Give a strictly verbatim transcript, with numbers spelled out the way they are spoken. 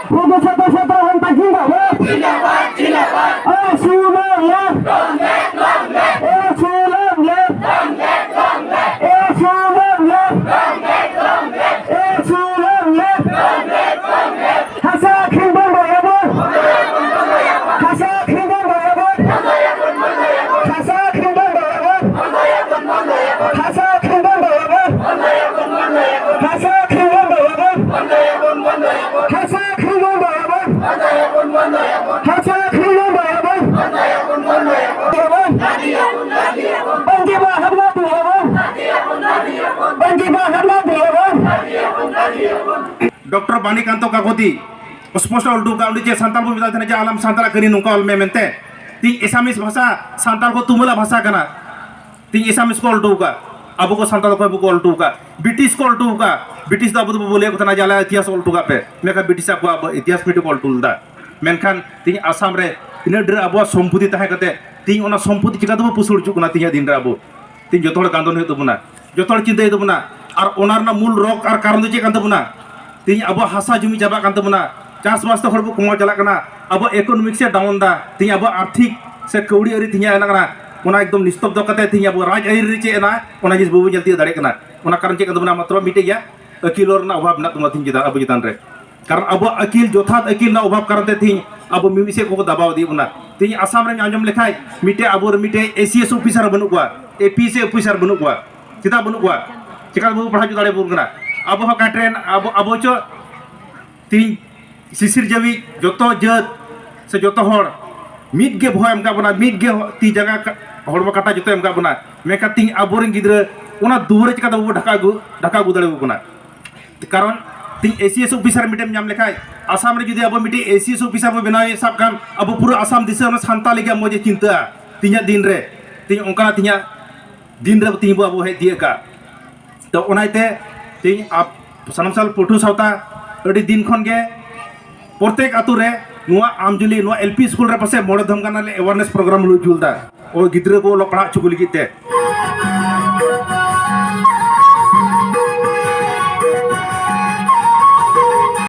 ᱯᱩᱨᱵᱚ ᱪᱷᱟᱛᱨᱚ ᱥᱟᱱᱛᱟᱲ ᱦᱚᱱᱛᱟ ᱡᱤᱱᱫᱟᱵᱟᱫ᱾ ᱮ ᱥᱩᱞᱟᱹᱢ ᱞᱮ᱾ ᱮ ᱥᱩᱞᱟᱹᱢ ᱞᱮ᱾ ᱮ ᱥᱩᱞᱟᱹᱢ ᱞᱮ᱾ ᱮ ᱥᱩᱞᱟᱹᱢ ᱞᱮ᱾ ᱦᱟᱥᱟ ᱟᱹᱠᱷᱨᱤᱧ ᱵᱚᱱᱫᱚᱭᱟᱵᱚᱱ᱾ ᱦᱟᱥᱟ ᱟᱹᱠᱷᱨᱤᱧ ᱵᱚᱱᱫᱚᱭᱟᱵᱚᱱ᱾ ᱦᱟᱥᱟ ᱟᱹᱠᱷᱨᱤᱧ ᱵᱚᱱᱫᱚᱭᱟᱵᱚᱱ᱾ ᱦᱟᱥᱟ ᱟᱹᱠᱷᱨᱤᱧ ᱵᱚᱱᱫᱚᱭᱟᱵᱚᱱ᱾ ᱦᱟᱥᱟ ᱟᱹᱠᱷᱨᱤᱧ ᱵᱚᱱᱫᱚᱭᱟᱵᱚᱱ᱾ ᱦᱟᱥᱟ ᱟᱹᱠᱷᱨᱤᱧ ᱵᱚᱱᱫᱚᱭᱟᱵᱚᱱ᱾ ᱦᱟᱥᱟ ᱟᱹᱠᱷᱨᱤᱧ ᱵᱚᱱᱫᱚᱭᱟᱵᱚᱱ᱾ ᱵᱟᱝᱠᱤ ᱵᱟᱝ ᱦᱟᱢᱞᱟ ᱫᱤᱭᱟᱵᱚᱱ᱾ ᱵᱟᱝᱠᱤ ᱵᱟᱝ ᱦᱟᱢᱞᱟ ᱫᱤᱭᱟᱵᱚᱱ᱾ ᱰᱚᱠᱴᱚᱨ ᱵᱟᱱᱤᱠᱟᱱᱛᱚ ᱠᱟᱠᱚᱛᱤ ᱥᱯᱚᱥᱴᱚ ᱚᱞ ᱦᱚᱴᱚ ᱠᱟᱜ, ᱩᱱᱤ ᱪᱮᱫ ᱥᱟᱱᱛᱟᱲ ᱵᱚᱱ ᱢᱮᱛᱟᱭ ᱛᱟᱦᱮᱱᱟ ᱡᱮ ᱟᱞᱟᱢ ᱥᱟᱱᱛᱟᱲᱟᱜ ᱠᱟᱹᱦᱱᱤ ᱱᱚᱝᱠᱟ ᱚᱞ ᱢᱮ ᱢᱮᱱᱛᱮ? ᱛᱤᱧ ᱮᱥᱟᱢᱤᱥ ᱵᱷᱟᱥᱟ ᱥᱟᱱᱛᱟᱲ ᱠᱚ ᱛᱩᱢᱟᱹᱞᱟᱜ ᱵᱷᱟᱥᱟ ᱠᱟᱱᱟ᱾ ᱛᱤᱧ ᱮᱥᱟᱢᱤᱥ ᱠᱚ ᱚᱞ ᱦᱚᱴᱚ ᱠᱟᱜ, ᱟᱵᱚ ᱠᱚ ᱥᱟᱱᱛᱟᱲ ᱠᱚ ᱵᱟᱠᱚ ᱚᱞ ᱦᱚᱴᱚ ᱠᱟᱜ, ᱵᱨᱤᱴᱤᱥ ᱠᱚ ᱚᱞ ᱦᱚᱴᱚ ᱠᱟᱜ᱾ ᱵᱨᱤᱴᱤᱥ ᱫᱚ ᱟᱵᱚ ᱫᱚᱵᱚ ᱞᱟᱹᱭ ᱠᱚ ᱛᱟᱦᱮᱱᱟ ᱡᱮ ᱟᱞᱮᱭᱟᱜ ᱤᱛᱤᱦᱟᱥ ᱚᱞ ᱦᱚᱴᱚ ᱠᱟᱜ ᱯᱮ, ᱢᱮᱱᱠᱷᱟᱱ ᱵᱨᱤᱴᱤᱥ ᱟᱠᱚᱣᱟᱜ ᱤᱛᱤᱦᱟᱥ ᱢᱤᱫᱴᱮᱡ ᱠᱚ ᱚᱞ ᱦᱚᱴᱚ ᱞᱮᱫᱟ᱾ ᱢᱮᱱᱠᱷᱟᱱ ᱛᱤᱧ ᱟᱥᱟᱢ ᱨᱮ ᱛᱤᱱᱟᱹᱜ ᱰᱷᱮᱨ ᱟᱵᱚᱣᱟᱜ ᱥᱚᱢᱯᱚᱛᱤ ᱛᱟᱦᱮᱸ ᱠᱟᱛᱮ ᱛᱤᱧ ᱚᱱᱟ ᱥᱚᱢᱯᱚᱛᱤ ᱪᱤᱠᱟ ᱛᱮᱵᱚ ᱯᱩᱥᱩᱲ ᱦᱚᱪᱚᱜ ᱠᱟᱱᱟ ᱛᱤᱧᱟᱹᱜ ᱫᱤᱱ ᱨᱮ ᱟᱵᱚ? ᱛᱤᱧ ᱡᱚᱛᱚ ᱦᱚᱲ ᱠᱟᱸᱫᱚᱱ ᱦᱩᱭᱩᱜ ᱛᱟᱵᱚᱱᱟ, ᱡᱚᱛᱚ ᱦᱚᱲ ᱪᱤᱱᱛᱟᱹᱭ ᱛᱟᱵᱚᱱᱟ᱾ ᱟᱨ ᱚᱱᱟ ᱨᱮᱱᱟᱜ ᱢᱩᱞ ᱨᱚᱜᱽ ᱟᱨ ᱠᱟᱨᱚᱱ ᱫᱚ ᱪᱮᱫ ᱠᱟᱱ ᱛᱟᱵᱚᱱᱟ? ᱛᱤᱦᱤᱧ ᱟᱵᱚᱣᱟᱜ ᱦᱟᱥᱟ ᱡᱩᱢᱤ ᱪᱟᱵᱟᱜ ᱠᱟᱱ ᱛᱟᱵᱚᱱᱟ, ᱪᱟᱥᱵᱟᱥ ᱛᱮ ᱦᱚᱲ ᱵᱚ ᱠᱚᱢᱟᱣ ᱪᱟᱞᱟᱜ ᱠᱟᱱᱟ, ᱟᱵᱚ ᱤᱠᱳᱱᱚᱢᱤᱠᱥ ᱮ ᱰᱟᱣᱩᱱ ᱫᱟ, ᱛᱤᱦᱤᱧ ᱟᱵᱚᱣᱟᱜ ᱟᱨᱛᱷᱤᱠ ᱥᱮ ᱠᱟᱹᱣᱰᱤ ᱟᱹᱨᱤ ᱛᱤᱦᱤᱧ ᱮᱱᱟ ᱠᱟᱱᱟ, ᱚᱱᱟ ᱮᱠᱫᱚᱢ ᱱᱤᱥᱛᱚᱵᱫᱚ ᱠᱟᱛᱮ ᱛᱤᱦᱤᱧ ᱟᱵᱚ ᱨᱟᱡᱽ ᱟᱹᱨᱤ ᱨᱮ ᱪᱮᱫ ᱮᱱᱟ, ᱚᱱᱟ ᱡᱤᱱᱤᱥ ᱵᱟᱵᱚ ᱧᱮᱞ ᱛᱤᱭᱳᱜ ᱫᱟᱲᱮᱭᱟᱜ ᱠᱟᱱᱟ᱾ ᱚᱱᱟ ᱠᱟᱨᱚᱱ ᱪᱮᱫ ᱠᱟᱱ ᱛᱟᱵᱚᱱᱟ? ᱢᱟᱛᱨᱚ ᱢᱤᱫᱴᱮᱡ ᱜᱮᱭᱟ, ᱟᱹᱠᱤᱞ ᱨᱚᱲ ᱨᱮᱱᱟᱜ ᱚᱵᱷᱟᱵᱽ ᱢᱮᱱᱟᱜ ᱛᱟᱵᱚᱱᱟ ᱛᱤᱦᱤᱧ ᱪᱮᱫᱟᱜ ᱟᱵᱚ ᱪᱮᱛᱟᱱ ᱨᱮ? ᱠᱟᱨᱚᱱ ᱟᱵᱚᱣᱟᱜ ᱟᱹᱠᱤᱞ, ᱡᱚᱛᱷᱟᱛ ᱟᱹᱠᱤᱞ ᱨᱮᱱᱟᱜ ᱚᱵᱷᱟᱵᱽ ᱠᱟᱨᱚᱱ ᱛᱮ ᱛᱤᱦᱤᱧ ᱟᱵᱚ ᱢᱤᱢᱤᱫ ᱥᱮᱫ ᱠᱚᱠᱚ ᱫᱟᱵᱟᱣ ᱤᱫᱤᱭᱮᱫ ᱵᱚᱱᱟ᱾ ᱛᱤᱦᱤᱧ ᱟᱥᱟᱢ ᱨᱮᱢ ᱟᱸᱡᱚᱢ ᱞᱮᱠᱷᱟᱡ ᱢᱤᱫᱴᱮᱡ ᱟᱵᱚ ᱨᱮᱱ ᱢᱤᱫᱴᱮᱡ ᱮ ᱥᱤ ᱮᱥ ᱚᱯᱷᱤᱥᱟᱨ ᱵᱟᱹᱱᱩᱜ ᱠᱚᱣᱟ, ᱮ ᱯᱤ ᱮᱥ ᱚᱯᱷᱤᱥᱟᱨ ᱵᱟᱹᱱᱩᱜ ᱠᱚᱣᱟ᱾ ᱪᱮᱫᱟᱜ ᱵᱟᱹᱱᱩᱜ ᱠᱚᱣᱟ? ᱪᱮᱠᱟ ᱵᱟᱵᱚ ᱯᱟᱲᱦᱟᱣ ᱦᱚᱪᱚ ᱫᱟᱲᱮᱭᱟᱵᱚᱱ ᱠᱟᱱᱟ? ᱟᱵᱚ ᱦᱚᱸ ᱠᱟᱴᱨᱮᱱ ᱟᱵᱚ, ᱟᱵᱚ ᱪᱚ ᱛᱤᱦᱤᱧ ᱥᱤᱥᱤᱨ ᱡᱟᱹᱣᱤᱡ ᱡᱚᱛᱚ ᱡᱟᱹᱛ ᱥᱮ ᱡᱚᱛᱚ ᱦᱚᱲ ᱢᱤᱫ ᱜᱮ ᱵᱚᱦᱚᱜ ᱮᱢ ᱠᱟᱜ ᱵᱚᱱᱟ, ᱢᱤᱫ ᱜᱮ ᱛᱤ ᱡᱟᱸᱜᱟ ᱠᱟ-, ᱦᱚᱲᱢᱚ ᱠᱟᱴᱟ ᱡᱚᱛᱚ ᱮᱢ ᱠᱟᱜ ᱵᱚᱱᱟ, ᱢᱮᱱᱠᱷᱟᱱ ᱛᱤᱦᱤᱧ ᱟᱵᱚᱨᱮᱱ ᱜᱤᱫᱽᱨᱟᱹ ᱚᱱᱟ ᱫᱩᱣᱟᱹᱨ ᱨᱮ ᱪᱤᱠᱟᱹ ᱛᱮ ᱵᱟᱵᱚ ᱰᱷᱟᱠᱟ ᱟᱹᱜᱩ, ᱰᱷᱟᱠᱟ ᱟᱹᱜᱩ ᱫᱟᱲᱮᱭᱟᱠᱚ ᱠᱟᱱᱟ? ᱠᱟᱨᱚᱱ ᱛᱤᱦᱤᱧ ᱮ ᱥᱤ ᱮᱥ ᱚᱯᱷᱤᱥᱟᱨ ᱢᱤᱫᱴᱮᱱ ᱧᱟᱢ ᱞᱮᱠᱷᱟᱡ, ᱟᱥᱟᱢ ᱨᱮ ᱡᱩᱫᱤ ᱟᱵᱚ ᱢᱤᱫᱴᱮᱱ ᱮ ᱥᱤ ᱮᱥ ᱚᱯᱷᱤᱥᱟᱨ ᱵᱚ ᱵᱮᱱᱟᱣ ᱮᱭᱟ, ᱥᱟᱵ ᱠᱟᱜ ᱟᱵᱚ ᱯᱩᱨᱟᱹ ᱟᱥᱟᱢ ᱫᱤᱥᱚᱢ ᱨᱮ ᱥᱟᱱᱛᱟᱲ ᱞᱟᱹᱜᱤᱫ ᱢᱚᱡᱽ ᱮ ᱪᱤᱱᱛᱟᱹᱜᱼᱟ ᱛᱤᱦᱤᱧᱟᱜ ᱫᱤᱱ ᱨᱮ, ᱛᱤᱦᱤᱧ ᱚᱱᱠᱟᱱᱟᱜ ᱛᱤᱦᱤᱧᱟᱜ ᱫᱤᱱ ᱨᱮ ᱛᱤᱦᱤᱧ ᱵᱚ ᱟᱵᱚ ᱦᱮᱡ ᱛᱤᱭᱟᱹᱜ ᱠᱟᱜ᱾ ᱛᱚ ᱚᱱᱟ ᱤᱭᱟᱹᱛᱮ ᱛᱮᱦᱮᱧ ᱟᱯ-, ᱥᱟᱱᱟᱢ ᱥᱟᱱᱛᱟᱲ ᱯᱟᱹᱴᱷᱩᱣᱟᱹ ᱥᱟᱶᱛᱟ ᱟᱹᱰᱤ ᱫᱤᱱ ᱠᱷᱚᱱ ᱜᱮ ᱯᱨᱚᱛᱮᱠ ᱟᱛᱳ ᱨᱮ ᱱᱚᱣᱟ ᱟᱢᱡᱩᱞᱤ, ᱱᱚᱣᱟ ᱮᱞ ᱯᱤ ᱥᱠᱩᱞ ᱨᱮ ᱯᱟᱥᱮᱡ ᱢᱚᱬᱮ ᱫᱷᱚᱢ ᱜᱟᱱ ᱟᱞᱮ awareness program ᱞᱮ ᱦᱩᱭ ᱦᱚᱪᱚ ᱞᱮᱫᱟ, ᱳᱭ ᱜᱤᱫᱽᱨᱟᱹ ᱠᱚ ᱚᱞᱚᱜ ᱯᱟᱲᱦᱟᱜ ᱦᱚᱪᱚ ᱠᱚ ᱞᱟᱹᱜᱤᱫ ᱛᱮ᱾